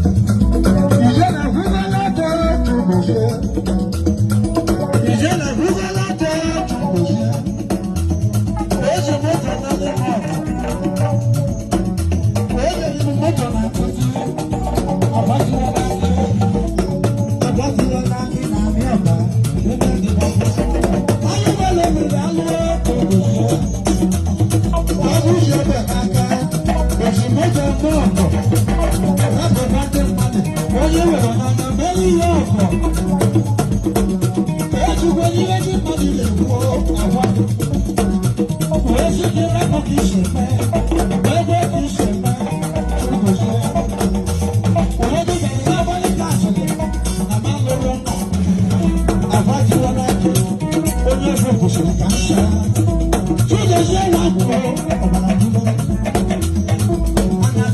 Ijele hụzala tụgozie. Ijele hụzala tụgozie. Eze moto na ndị mmadụ. Onye yi moto na nkụzi. Agbatiwo n'aka. Agbatiwo n'aka na amị ọba. Ebe ndị mmadụ. Anyị nwere mmiri alụ tụgozie. Ọrụ ji ebe n'aka. Oji moto eme ọgọ. Rapụta ndị mmadụ. Onye were n'anya mere ihe ọgọ. Ejikwa ihe ndị mmadụ na-ekwu agwa. Wee sị gị rapụ ka isi mee.